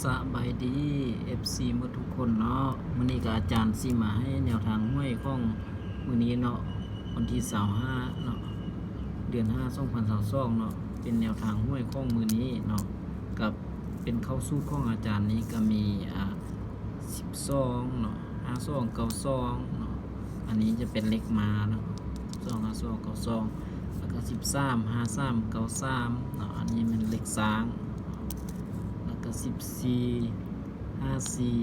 ສະບາຍດີ ເອັຟຊີ ໝົດທຸກຄົນເນາະ. ມື້ນີ້ກໍອາຈານຊິມາໃຫ້ແນວທາງຫວຍຂອງມື້ນີ້ເນາະ, ວັນທີຊາວຫ້າເນາະ ເດືອນຫ້າ ສອງພັນຊາວສອງເນາະ, ເປັນແນວທາງຫວຍຂອງມື້ນີ້ເນາະ. ກັບເປັນເຂົ້າສູດຂອງອາຈານນີ້ກໍມີ ອ່າ ສິບສອງເນາະ ຫ້າສອງເກົ້າສອງເນາະ, ອັນນີ້ຈະເປັນເລກມາເນາະ ສອງ ຫ້າສອງເກົ້າສອງ ແລ້ວກໍສິບສາມ ຫ້າສາມເກົ້າສາມເນາະ, ອັນນີ້ແມ່ນເລກຊ້າງ, ແລ້ວກໍສິບສີ່ ຫ້າສີ່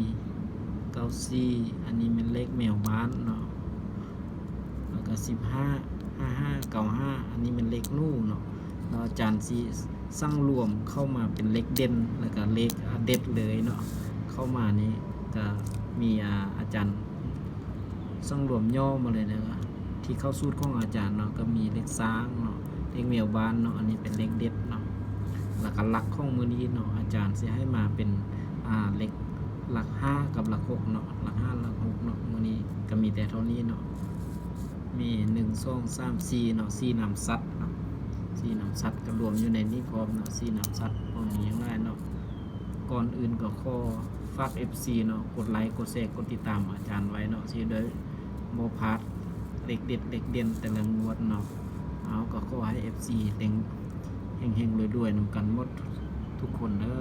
ເກົ້າສີ່ ອັນນີ້ແມ່ນເລກແມວບ້ານເນາະ, ແລ້ວກໍສິບຫ້າ ຫ້າຫ້າເກົ້າຫ້າ ອັນນີ້ແມ່ນເລກໜູເນາະ. ແລ້ວອາຈານຊິສັງລວມເຂົ້າມາເປັນເລກເດັ່ນ ແລ້ວກໍເລກ ອາ ເດັດເລີຍເນາະ. ເຂົ້າມານີ້ກໍມີ ອາ ອາຈານສັງລວມຫຍໍ້ມາເລີຍນະ, ທີ່ເຂົ້າສູດຂອງອາຈານເນາະ ກໍມີເລກຊ້າງເນາະ ເລກແມວບ້ານເນາະ, ອັນນີ້ເປັນເລກເດັດເນາະ. ແລ້ວກໍຫຼັກຂອງມື້ນີ້ເນາະ ອາຈານຊິໃຫ້ມາເປັນ ອາ ເລກຫຼັກຫ້າກັບຫຼັກຫົກເນາະ, ຫຼັກຫ້າຫຼັກຫົກເນາະ. ມື້ນີ້ກໍມີແຕ່ເທົ່ານີ້ເນາະ, ມີໜຶ່ງ ສອງ ສາມ ສີ່ເນາະ, ສີ່ນຳສັດເນາະ, ສີ່ນຳສັດກໍລວມຢູ່ໃນນີ້ພ້ອມເນາະ, ສີ່ນຳສັດ ບໍ່ມີຫຍັງຫຼາຍເນາະ. ກ່ອນອື່ນກໍຂໍຝາກ ເອັຟຊີ ເນາະ ກົດໄລ ກົດແຊ ກົດຕິດຕາມອາຈານໄວ້ເນາະ, ຊິໄດ້ບໍ່ພາດເລກເດັດເລກເດັ່ນແຕ່ລະງວດເນາະ. ເອົາ ກໍຂໍໃຫ້ ເອັຟຊີ ເຮັງໆ ລວຍໆ ນຳກັນໝົດທຸກຄົນເດີ.